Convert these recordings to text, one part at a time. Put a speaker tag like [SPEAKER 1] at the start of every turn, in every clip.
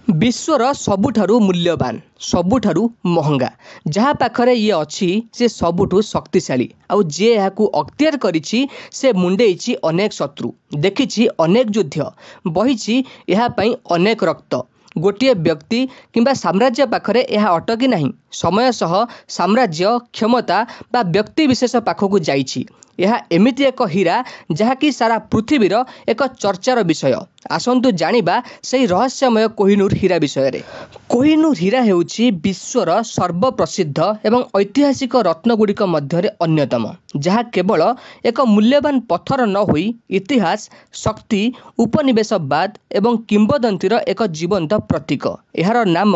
[SPEAKER 1] ବିଶ୍ୱର ସବୁଠାରୁ ମୂଲ୍ୟବାନ, ସବୁଠାରୁ ମହଙ୍ଗା, ଯାହା ପାଖରେ ଇଏ ଅଛି ସେ ସବୁଠୁ ଶକ୍ତିଶାଳୀ, ଆଉ ଯିଏ ଏହାକୁ ଅକ୍ତିଆର କରିଛି ସେ ମୁଣ୍ଡେଇଛି ଅନେକ ଶତ୍ରୁ, ଦେଖିଛି ଅନେକ ଯୁଦ୍ଧ, ବହିଛି ଏହା ପାଇଁ ଅନେକ ରକ୍ତ। ଗୋଟିଏ ବ୍ୟକ୍ତି କିମ୍ବା ସାମ୍ରାଜ୍ୟ ପାଖରେ ଏହା ଅଟକି ନାହିଁ, ସମୟ ସହ ସାମ୍ରାଜ୍ୟ, କ୍ଷମତା ବା ବ୍ୟକ୍ତିବିଶେଷ ପାଖକୁ ଯାଇଛି। ଏହା ଏମିତି ଏକ ହୀରା ଯାହାକି ସାରା ପୃଥିବୀର ଏକ ଚର୍ଚ୍ଚାର ବିଷୟ। ଆସନ୍ତୁ ଜାଣିବା ସେହି ରହସ୍ୟମୟ କୋହିନୂର ହୀରା ବିଷୟରେ। କୋହିନୂର ହୀରା ହେଉଛି ବିଶ୍ୱର ସର୍ବପ୍ରସିଦ୍ଧ ଏବଂ ଐତିହାସିକ ରତ୍ନଗୁଡ଼ିକ ମଧ୍ୟରେ ଅନ୍ୟତମ, ଯାହା କେବଳ ଏକ ମୂଲ୍ୟବାନ ପଥର ନ ହୋଇ ଇତିହାସ, ଶକ୍ତି, ଉପନିବେଶବାଦ ଏବଂ କିମ୍ବଦନ୍ତୀର ଏକ ଜୀବନ୍ତ ପ୍ରତୀକ। ଏହାର ନାମ,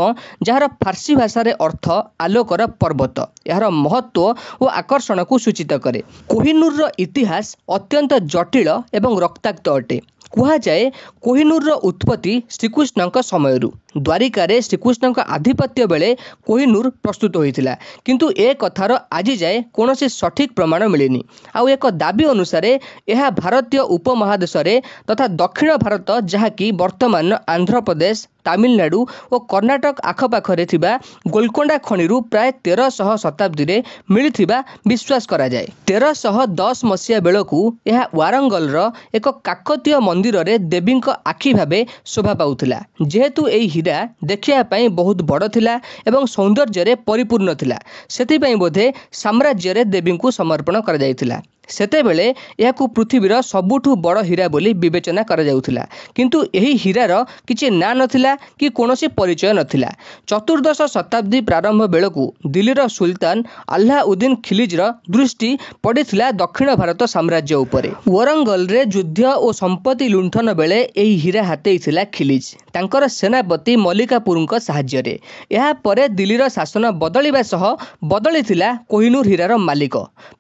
[SPEAKER 1] ଯାହାର ଫାର୍ସୀ ଭାଷାରେ ଅର୍ଥ ଆଲୋକର ପର୍ବତ, ଏହାର ମହତ୍ତ୍ୱ ଓ ଆକର୍ଷଣକୁ ସୂଚିତ କରେ। କୋହିନୂରର ଇତିହାସ ଅତ୍ୟନ୍ତ ଜଟିଳ ଏବଂ ରକ୍ତାକ୍ତ ଅଟେ। କୁହାଯାଏ କୋହିନୂରର ଉତ୍ପତ୍ତି ଶ୍ରୀକୃଷ୍ଣଙ୍କ ସମୟରୁ। ଦ୍ୱାରିକାରେ ଶ୍ରୀକୃଷ୍ଣଙ୍କ ଆଧିପତ୍ୟ ବେଳେ କୋହିନୂର ପ୍ରସ୍ତୁତ ହୋଇଥିଲା, କିନ୍ତୁ ଏ କଥାର ଆଜି ଯାଏ କୌଣସି ସଠିକ୍ ପ୍ରମାଣ ମିଳିନି। ଆଉ ଏକ ଦାବି ଅନୁସାରେ ଏହା ଭାରତୀୟ ଉପମହାଦେଶରେ ତଥା ଦକ୍ଷିଣ ଭାରତ, ଯାହାକି ବର୍ତ୍ତମାନର ଆନ୍ଧ୍ରପ୍ରଦେଶ, ତାମିଲନାଡୁ ଓ କର୍ଣ୍ଣାଟକ ଆଖପାଖରେ ଥିବା ଗୋଲକୋଣ୍ଡା ଖଣିରୁ ପ୍ରାୟ 1300 ଶତାବ୍ଦୀରେ ମିଳିଥିବା ବିଶ୍ୱାସ କରାଯାଏ। 1310 ମସିହା ବେଳକୁ ଏହା ୱାରଙ୍ଗଲର ଏକ କାକତୀୟ ମନ୍ଦିରରେ ଦେବୀଙ୍କ ଆଖି ଭାବେ ଶୋଭା ପାଉଥିଲା। ଯେହେତୁ ଏହି ହୀରା ଦେଖିବା ପାଇଁ ବହୁତ ବଡ଼ ଥିଲା ଏବଂ ସୌନ୍ଦର୍ଯ୍ୟରେ ପରିପୂର୍ଣ୍ଣ ଥିଲା, ସେଥିପାଇଁ ବୋଧେ ସାମ୍ରାଜ୍ୟରେ ଦେବୀଙ୍କୁ ସମର୍ପଣ କରାଯାଇଥିଲା। ସେତେବେଳେ ଏହାକୁ ପୃଥିବୀର ସବୁଠୁ ବଡ଼ ହୀରା ବୋଲି ବିବେଚନା କରାଯାଉଥିଲା, କିନ୍ତୁ ଏହି ହୀରାର କିଛି ନାଁ ନଥିଲା କି କୌଣସି ପରିଚୟ ନଥିଲା। ଚତୁର୍ଦ୍ଦଶ ଶତାବ୍ଦୀ ପ୍ରାରମ୍ଭ ବେଳକୁ ଦିଲ୍ଲୀର ସୁଲତାନ ଆଲ୍ଲାଉଦ୍ଦିନ ଖିଲିଜର ଦୃଷ୍ଟି ପଡ଼ିଥିଲା ଦକ୍ଷିଣ ଭାରତ ସାମ୍ରାଜ୍ୟ ଉପରେ। ୱରଙ୍ଗଲରେ ଯୁଦ୍ଧ ଓ ସମ୍ପତ୍ତି ଲୁଣ୍ଠନ ବେଳେ ଏହି ହୀରା ହାତେଇଥିଲା ଖିଲିଜ, ତାଙ୍କର ସେନାପତି ମଲିକାପୁରଙ୍କ ସାହାଯ୍ୟରେ। ଏହାପରେ ଦିଲ୍ଲୀର ଶାସନ ବଦଳିବା ସହ ବଦଳିଥିଲା କୋହିନୂର ହୀରାର ମାଲିକ।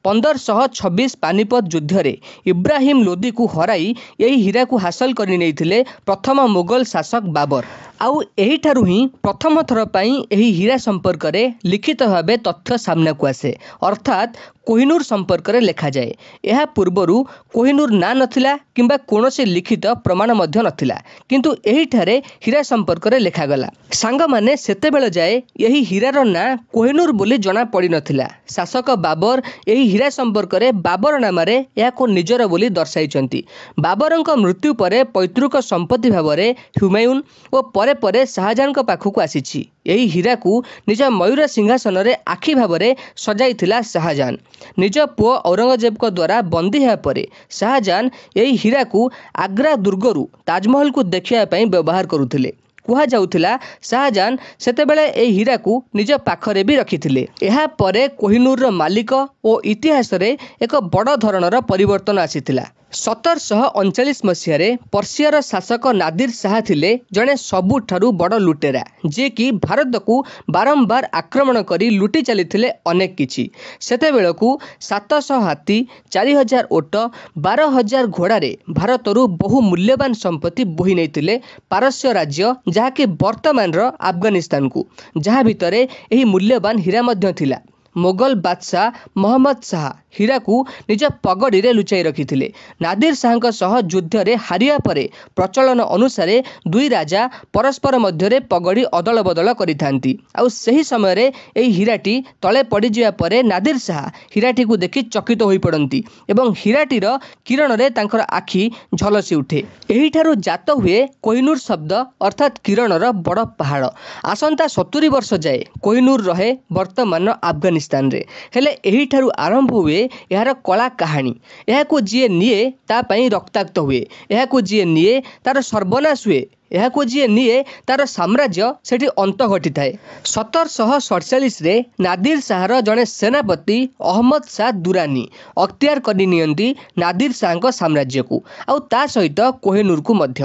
[SPEAKER 1] 1526 ପାନିପତ ଯୁଦ୍ଧରେ ଇବ୍ରାହିମ ଲୋଦିକୁ ହରାଇ ଏହି ହୀରାକୁ ହାସଲ କରିନେଇଥିଲେ ପ୍ରଥମ ମୋଗଲ ଶାସକ ବାବର। ଆଉ ଏହିଠାରୁ ହିଁ ପ୍ରଥମ ଥର ପାଇଁ ଏହି ହୀରା ସମ୍ପର୍କରେ ଲିଖିତ ଭାବେ ତଥ୍ୟ ସାମ୍ନାକୁ ଆସେ, ଅର୍ଥାତ୍ କୋହିନୂର ସମ୍ପର୍କରେ ଲେଖାଯାଏ। ଏହା ପୂର୍ବରୁ କୋହିନୂର ନାଁ ନଥିଲା କିମ୍ବା କୌଣସି ଲିଖିତ ପ୍ରମାଣ ମଧ୍ୟ ନଥିଲା, କିନ୍ତୁ ଏହିଠାରେ ହୀରା ସମ୍ପର୍କରେ ଲେଖାଗଲା। ସାଙ୍ଗମାନେ, ସେତେବେଳ ଯାଏ ଏହି ହୀରାର ନାଁ କୋହିନୂର ବୋଲି ଜଣା ପଡ଼ିନଥିଲା। ଶାସକ ବାବର ଏହି ହୀରା ସମ୍ପର୍କରେ ବାବରନାମାରେ ଏହାକୁ ନିଜର ବୋଲି ଦର୍ଶାଇଛନ୍ତି। ବାବରଙ୍କ ମୃତ୍ୟୁ ପରେ ପୈତୃକ ସମ୍ପତ୍ତି ଭାବରେ ହୁମାୟୁନ ଓ ପରେ ପରେ ଶାହଜାହାନଙ୍କ ପାଖକୁ ଆସିଛି। ଏହି ହୀରାକୁ ନିଜ ମୟୂର ସିଂହାସନରେ ଆଖି ଭାବରେ ସଜାଇଥିଲା ଶାହଜାହାନ। ନିଜ ପୁଅ ଔରଙ୍ଗଜେବଙ୍କ ଦ୍ୱାରା ବନ୍ଦୀ ହେବା ପରେ ଶାହଜାହାନ ଏହି ହୀରାକୁ ଆଗ୍ରା ଦୁର୍ଗରୁ ତାଜମହଲକୁ ଦେଖିବା ପାଇଁ ବ୍ୟବହାର କରୁଥିଲେ। କୁହାଯାଉଥିଲା ଶାହଜାହାନ ସେତେବେଳେ ଏହି ହୀରାକୁ ନିଜ ପାଖରେ ବି ରଖିଥିଲେ। ଏହାପରେ କୋହିନୂରର ମାଲିକ ଓ ଇତିହାସରେ ଏକ ବଡ଼ ଧରଣର ପରିବର୍ତ୍ତନ ଆସିଥିଲା। 1739 ମସିହାରେ ପର୍ସିଆର ଶାସକ ନାଦିର ଶାହା ଥିଲେ ଜଣେ ସବୁଠାରୁ ବଡ଼ ଲୁଟେରା, ଯିଏକି ଭାରତକୁ ବାରମ୍ବାର ଆକ୍ରମଣ କରି ଲୁଟି ଚାଲିଥିଲେ ଅନେକ କିଛି। ସେତେବେଳକୁ 700 ହାତୀ, 4000 ଓଟ, 12,000 ଘୋଡ଼ାରେ ଭାରତରୁ ବହୁ ମୂଲ୍ୟବାନ ସମ୍ପତ୍ତି ବୋହି ନେଇଥିଲେ ପାରସ୍ୟ ରାଜ୍ୟ, ଯାହାକି ବର୍ତ୍ତମାନର ଆଫଗାନିସ୍ତାନକୁ, ଯାହା ଭିତରେ ଏହି ମୂଲ୍ୟବାନ ହୀରା ମଧ୍ୟ ଥିଲା। ମୋଗଲ ବାଦଶାହ ମହମ୍ମଦ ଶାହା ହୀରାକୁ ନିଜ ପଗଡ଼ିରେ ଲୁଚାଇ ରଖିଥିଲେ। ନାଦିର ଶାହାଙ୍କ ସହ ଯୁଦ୍ଧରେ ହାରିବା ପରେ ପ୍ରଚଳନ ଅନୁସାରେ ଦୁଇ ରାଜା ପରସ୍ପର ମଧ୍ୟରେ ପଗଡ଼ି ଅଦଳ ବଦଳ କରିଥାନ୍ତି, ଆଉ ସେହି ସମୟରେ ଏହି ହୀରାଟି ତଳେ ପଡ଼ିଯିବା ପରେ ନାଦିର ଶାହା ହୀରାଟିକୁ ଦେଖି ଚକିତ ହୋଇପଡ଼ନ୍ତି ଏବଂ ହୀରାଟିର କିରଣରେ ତାଙ୍କର ଆଖି ଝଲସି ଉଠେ। ଏହିଠାରୁ ଜାତ ହୁଏ କୋହିନୂର ଶବ୍ଦ, ଅର୍ଥାତ୍ କିରଣର ବଡ଼ ପାହାଡ଼। ଆସନ୍ତା 70 ବର୍ଷ ଯାଏ କୋହିନୂର ରହେ ବର୍ତ୍ତମାନର ଆଫଗାନିସ୍ତାନରେ। ହେଲେ ଏହିଠାରୁ ଆରମ୍ଭ ହୁଏ ଏହାର କଳା କାହାଣୀ। ଏହାକୁ ଯିଏ ନିଏ ତା ପାଇଁ ରକ୍ତାକ୍ତ ହୁଏ, ଏହାକୁ ଯିଏ ନିଏ ତାର ସର୍ବନାଶ ହୁଏ, ଏହାକୁ ଯିଏ ନିଏ ତାର ସାମ୍ରାଜ୍ୟ ସେଠି ଅନ୍ତ ଘଟିଥାଏ। 1747ରେ ନାଦିର ଶାହାର ଜଣେ ସେନାପତି ଅହମ୍ମଦ ଶାହ ଦୁରାନୀ ଅକ୍ତିଆର କରିନିଅନ୍ତି ନାଦିର ଶାହାଙ୍କ ସାମ୍ରାଜ୍ୟକୁ, ଆଉ ତା ସହିତ କୋହିନୂରକୁ ମଧ୍ୟ।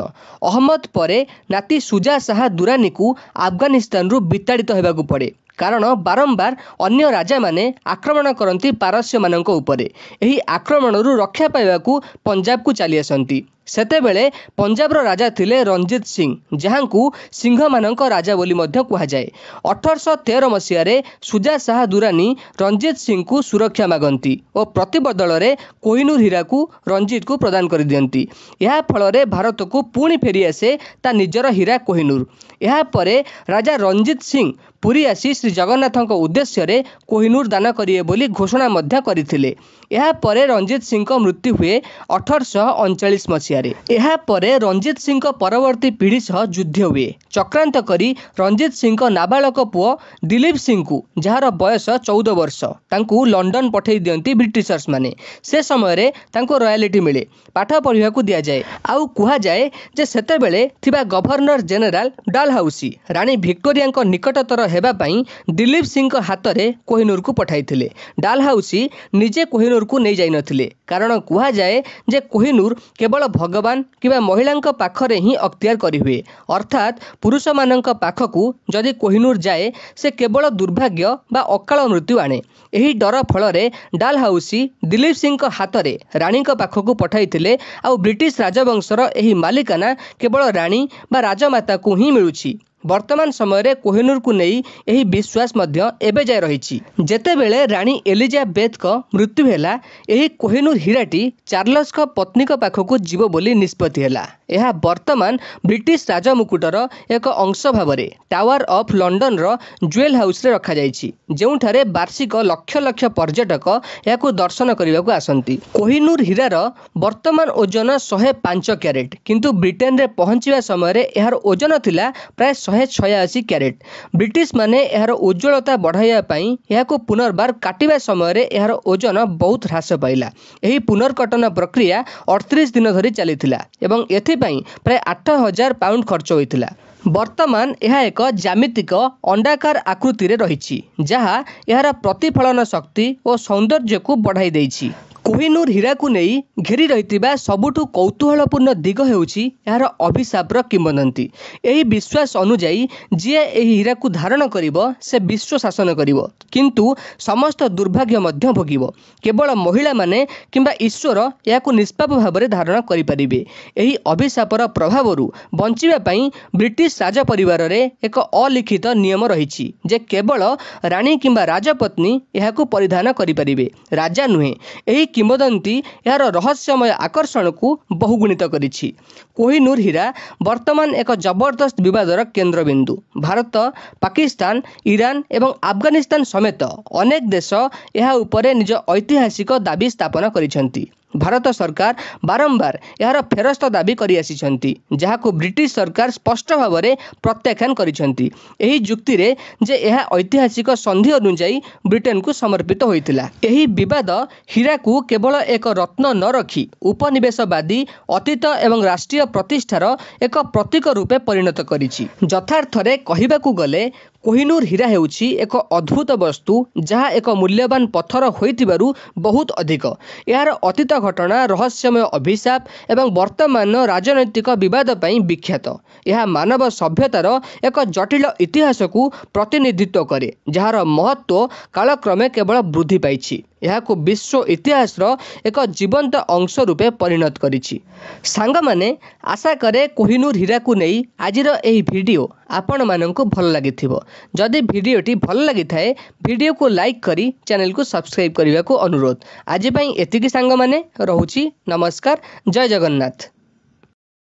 [SPEAKER 1] ଅହମ୍ମଦ ପରେ ନାତି ସୁଜା ଶାହା ଦୁରାନୀକୁ ଆଫଗାନିସ୍ତାନରୁ ବିତାଡ଼ିତ ହେବାକୁ ପଡ଼େ, କାରଣ ବାରମ୍ବାର ଅନ୍ୟ ରାଜାମାନେ ଆକ୍ରମଣ କରନ୍ତି ପାରସ୍ୟମାନଙ୍କ ଉପରେ। ଏହି ଆକ୍ରମଣରୁ ରକ୍ଷା ପାଇବାକୁ ପଞ୍ଜାବକୁ ଚାଲି ଆସନ୍ତି। ସେତେବେଳେ ପଞ୍ଜାବର ରାଜା ଥିଲେ ରଞ୍ଜିତ ସିଂ, ଯାହାଙ୍କୁ ସିଂହମାନଙ୍କ ରାଜା ବୋଲି ମଧ୍ୟ କୁହାଯାଏ। 1813 ମସିହାରେ ସୁଜା ଶାହା ଦୁରାନୀ ରଞ୍ଜିତ ସିଂଙ୍କୁ ସୁରକ୍ଷା ମାଗନ୍ତି ଓ ପ୍ରତିବଦଳରେ କୋହିନୂର ହୀରାକୁ ରଞ୍ଜିତକୁ ପ୍ରଦାନ କରିଦିଅନ୍ତି। ଏହା ଫଳରେ ଭାରତକୁ ପୁଣି ଫେରିଆସେ ତା ନିଜର ହୀରା କୋହିନୂର। ଏହାପରେ ରାଜା ରଞ୍ଜିତ ସିଂ ପୁରୀ ଆସି ଶ୍ରୀ ଜଗନ୍ନାଥଙ୍କ ଉଦ୍ଦେଶ୍ୟରେ କୋହିନୂର ଦାନ କରିବେ ବୋଲି ଘୋଷଣା ମଧ୍ୟ କରିଥିଲେ। ଏହାପରେ ରଞ୍ଜିତ ସିଂଙ୍କ ମୃତ୍ୟୁ ହୁଏ 1839 ମସିହାରେ। ଏହାପରେ ରଞ୍ଜିତ ସିଂଙ୍କ ପରବର୍ତ୍ତୀ ପିଢ଼ି ସହ ଯୁଦ୍ଧ ହୁଏ। ଚକ୍ରାନ୍ତ କରି ରଞ୍ଜିତ ସିଂଙ୍କ ନାବାଳକ ପୁଅ ଦିଲୀପ ସିଂଙ୍କୁ, ଯାହାର ବୟସ 14 ବର୍ଷ, ତାଙ୍କୁ ଲଣ୍ଡନ ପଠାଇ ଦିଅନ୍ତି ବ୍ରିଟିଶର୍ସମାନେ। ସେ ସମୟରେ ତାଙ୍କୁ ରୟାଲିଟି ମିଳେ, ପାଠ ପଢ଼ିବାକୁ ଦିଆଯାଏ। ଆଉ କୁହାଯାଏ ଯେ ସେତେବେଳେ ଥିବା ଗଭର୍ଣ୍ଣର ଜେନେରାଲ ଡାଲହାଉସି ରାଣୀ ଭିକ୍ଟୋରିଆଙ୍କ ନିକଟତର ହେବା ପାଇଁ ଦିଲୀପ ସିଂଙ୍କ ହାତରେ କୋହିନୂରକୁ ପଠାଇଥିଲେ। ଡାଲହାଉସି ନିଜେ କୋହିନୂରକୁ ନେଇ ଯାଇନଥିଲେ, କାରଣ କୁହାଯାଏ ଯେ କୋହିନୂର କେବଳ ଭଗବାନ କିମ୍ବା ମହିଳାଙ୍କ ପାଖରେ ହିଁ ଅକ୍ତିଆର କରିହୁଏ। ଅର୍ଥାତ୍ ପୁରୁଷମାନଙ୍କ ପାଖକୁ ଯଦି କୋହିନୂର ଯାଏ, ସେ କେବଳ ଦୁର୍ଭାଗ୍ୟ ବା ଅକାଳ ମୃତ୍ୟୁ ଆଣେ। ଏହି ଡର ଫଳରେ ଡାଲହାଉସି ଦିଲୀପ ସିଂଙ୍କ ହାତରେ ରାଣୀଙ୍କ ପାଖକୁ ପଠାଇଥିଲେ। ଆଉ ବ୍ରିଟିଶ ରାଜବଂଶର ଏହି ମାଲିକାନା କେବଳ ରାଣୀ ବା ରାଜମାତାକୁ ହିଁ ମିଳୁଛି। ବର୍ତ୍ତମାନ ସମୟରେ କୋହିନୂରକୁ ନେଇ ଏହି ବିଶ୍ୱାସ ମଧ୍ୟ ଏବେ ଯାଏ ରହିଛି। ଯେତେବେଳେ ରାଣୀ ଏଲିଜାବେଥଙ୍କ ମୃତ୍ୟୁ ହେଲା, ଏହି କୋହିନୂର ହୀରାଟି ଚାର୍ଲସଙ୍କ ପତ୍ନୀଙ୍କ ପାଖକୁ ଯିବ ବୋଲି ନିଷ୍ପତ୍ତି ହେଲା। ଏହା ବର୍ତ୍ତମାନ ବ୍ରିଟିଶ ରାଜମୁକୁଟର ଏକ ଅଂଶ ଭାବରେ ଟାୱାର ଅଫ୍ ଲଣ୍ଡନର ଜୁଏଲ୍ ହାଉସ୍ରେ ରଖାଯାଇଛି, ଯେଉଁଠାରେ ବାର୍ଷିକ ଲକ୍ଷ ଲକ୍ଷ ପର୍ଯ୍ୟଟକ ଏହାକୁ ଦର୍ଶନ କରିବାକୁ ଆସନ୍ତି। କୋହିନୂର ହୀରାର ବର୍ତ୍ତମାନ ଓଜନ 105 କ୍ୟାରେଟ୍, କିନ୍ତୁ ବ୍ରିଟେନରେ ପହଞ୍ଚିବା ସମୟରେ ଏହାର ଓଜନ ଥିଲା ପ୍ରାୟ 186 କ୍ୟାରେଟ୍। ବ୍ରିଟିଶମାନେ ଏହାର ଉଜ୍ଜ୍ୱଳତା ବଢ଼ାଇବା ପାଇଁ ଏହାକୁ ପୁନର୍ବାର କାଟିବା ସମୟରେ ଏହାର ଓଜନ ବହୁତ ହ୍ରାସ ପାଇଲା। ଏହି ପୁନର୍କଟନ ପ୍ରକ୍ରିୟା 38 ଦିନ ଧରି ଚାଲିଥିଲା ଏବଂ ଏଥିପାଇଁ ପ୍ରାୟ 8000 ପାଉଣ୍ଡ ଖର୍ଚ୍ଚ ହୋଇଥିଲା। ବର୍ତ୍ତମାନ ଏହା ଏକ ଜ୍ୟାମିତିକ ଅଣ୍ଡାକାର ଆକୃତିରେ ରହିଛି, ଯାହା ଏହାର ପ୍ରତିଫଳନ ଶକ୍ତି ଓ ସୌନ୍ଦର୍ଯ୍ୟକୁ ବଢ଼ାଇ ଦେଇଛି। କୋହିନୂର ହୀରାକୁ ନେଇ ଘେରି ରହିଥିବା ସବୁଠୁ କୌତୂହଳପୂର୍ଣ୍ଣ ଦିଗ ହେଉଛି ଏହାର ଅଭିଶାପର କିମ୍ବଦନ୍ତୀ। ଏହି ବିଶ୍ୱାସ ଅନୁଯାୟୀ, ଯିଏ ଏହି ହୀରାକୁ ଧାରଣ କରିବ ସେ ବିଶ୍ୱ ଶାସନ କରିବ, କିନ୍ତୁ ସମସ୍ତ ଦୁର୍ଭାଗ୍ୟ ମଧ୍ୟ ଭୋଗିବ। କେବଳ ମହିଳାମାନେ କିମ୍ବା ଈଶ୍ୱର ଏହାକୁ ନିଷ୍ପାପ ଭାବରେ ଧାରଣ କରିପାରିବେ। ଏହି ଅଭିଶାପର ପ୍ରଭାବରୁ ବଞ୍ଚିବା ପାଇଁ ବ୍ରିଟିଶ ରାଜପରିବାରରେ ଏକ ଅଲିଖିତ ନିୟମ ରହିଛି ଯେ କେବଳ ରାଣୀ କିମ୍ବା ରାଜପତ୍ନୀ ଏହାକୁ ପରିଧାନ କରିପାରିବେ, ରାଜା ନୁହେଁ। ଏହି କିମ୍ବଦନ୍ତୀ ଏହାର ରହସ୍ୟମୟ ଆକର୍ଷଣକୁ ବହୁଗୁଣିତ କରିଛି। କୋହିନୂର ହୀରା ବର୍ତ୍ତମାନ ଏକ ଜବରଦସ୍ତ ବିବାଦର କେନ୍ଦ୍ରବିନ୍ଦୁ। ଭାରତ, ପାକିସ୍ତାନ, ଇରାନ ଏବଂ ଆଫଗାନିସ୍ତାନ ସମେତ ଅନେକ ଦେଶ ଏହା ଉପରେ ନିଜ ଐତିହାସିକ ଦାବି ସ୍ଥାପନ କରିଛନ୍ତି। ଭାରତ ସରକାର ବାରମ୍ବାର ଏହାର ଫେରସ୍ତ ଦାବି କରିଆସିଛନ୍ତି, ଯାହାକୁ ବ୍ରିଟିଶ ସରକାର ସ୍ପଷ୍ଟ ଭାବରେ ପ୍ରତ୍ୟାଖ୍ୟାନ କରିଛନ୍ତି, ଏହି ଯୁକ୍ତିରେ ଯେ ଏହା ଐତିହାସିକ ସନ୍ଧି ଅନୁଯାୟୀ ବ୍ରିଟେନକୁ ସମର୍ପିତ ହୋଇଥିଲା। ଏହି ବିବାଦ ହୀରାକୁ କେବଳ ଏକ ରତ୍ନ ନ ରଖି ଉପନିବେଶବାଦୀ ଅତୀତ ଏବଂ ରାଷ୍ଟ୍ରୀୟ ପ୍ରତିଷ୍ଠାର ଏକ ପ୍ରତୀକ ରୂପେ ପରିଣତ କରିଛି। ଯଥାର୍ଥରେ କହିବାକୁ ଗଲେ, କୋହିନୂର ହୀରା ହେଉଛି ଏକ ଅଦ୍ଭୁତ ବସ୍ତୁ, ଯାହା ଏକ ମୂଲ୍ୟବାନ ପଥର ହୋଇଥିବାରୁ ବହୁତ ଅଧିକ। ଏହାର ଅତୀତ ଘଟଣା, ରହସ୍ୟମୟ ଅଭିଶାପ ଏବଂ ବର୍ତ୍ତମାନର ରାଜନୈତିକ ବିବାଦ ପାଇଁ ବିଖ୍ୟାତ। ଏହା ମାନବ ସଭ୍ୟତାର ଏକ ଜଟିଳ ଇତିହାସକୁ ପ୍ରତିନିଧିତ୍ୱ କରେ, ଯାହାର ମହତ୍ତ୍ୱ କାଳକ୍ରମେ କେବଳ ବୃଦ୍ଧି ପାଇଛି, ଏହାକୁ ବିଶ୍ୱ ଇତିହାସର ଏକ ଜୀବନ୍ତ ଅଂଶ ରୂପେ ପରିଣତ କରିଛି। ସାଙ୍ଗମାନେ, ଆଶା କରେ କୋହିନୂର ହୀରାକୁ ନେଇ ଆଜିର ଏହି ଭିଡ଼ିଓ ଆପଣମାନଙ୍କୁ ଭଲ ଲାଗିଥିବ। ଯଦି ଭିଡ଼ିଓଟି ଭଲ ଲାଗିଥାଏ, ଭିଡ଼ିଓକୁ ଲାଇକ୍ କରି ଚ୍ୟାନେଲକୁ ସବସ୍କ୍ରାଇବ୍ କରିବାକୁ ଅନୁରୋଧ। ଆଜି ପାଇଁ ଏତିକି ସାଙ୍ଗମାନେ, ରହୁଛି, ନମସ୍କାର, ଜୟ ଜଗନ୍ନାଥ।